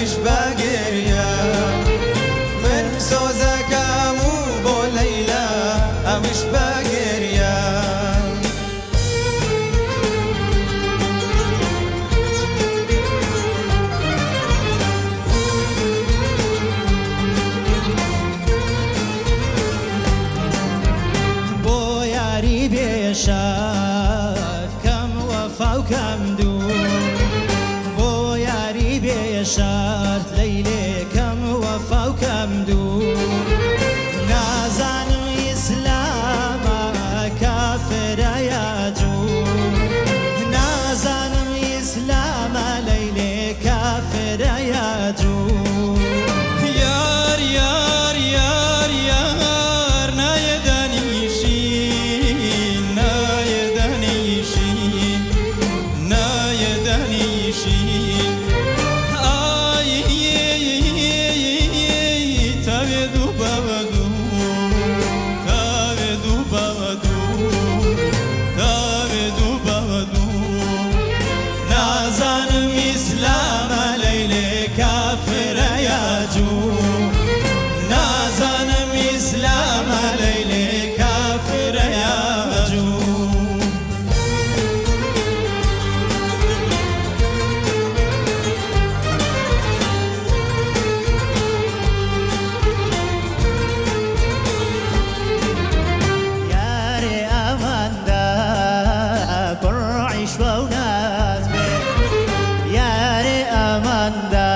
ئەویش بەگریە. من سۆزەکەم و بۆ لەیلا ئەویش بەگریە. بۆ یاری بێ شەرت کەم وەفا و کەم دوو، بۆ یاری بێ شەرت لەیلێ کەم وەفا و کەم دوو. نازانم ئیسلامە کافرە یا جوو، نازانم ئیسلامە لەیلێ کافرە یا جوو. یار یار یار یار نایە دانیشین، نایە دانیشین، نایە دانیشین. ئای تاوێ دوو بە دوو، تاوێ دوو بە دوو، تاوێ دوو بە دوو. نازانم ئیسلامە لەیلێ کافرە یا جوو، نازانم ئیسلامە لەیلێ کافرە یا جوو. یارێ ئەماندا پڕ عیشوە و ناز بێ، یارێ ئەماندا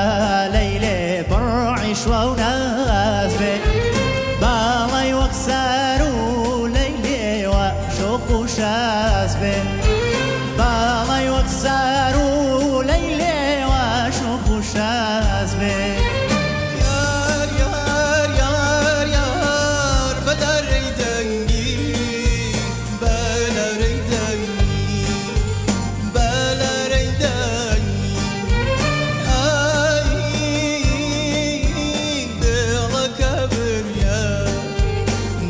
لەیلێ پڕ عیشوە و ناز بێ. باڵای وەک سار و لەیلێوە شۆخ و شاز بێ، باڵای وەک سار و لەیلێوە شۆخ و شاز بێ. یار یار یار یار بەلارەی دەنگی، بەلارەی دەنگی، بەلارەی دەنگی. ئای دڵەکە بریا،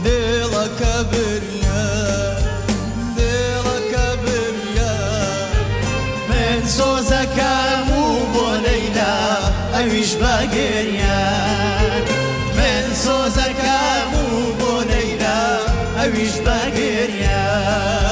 دڵەکە بریا، دڵەکە بریا. من سۆزەکەم و بۆ لەیلا ئەویش بەگریان، من سۆزەکەم و بۆ لەیلا ئەویش بەگریان.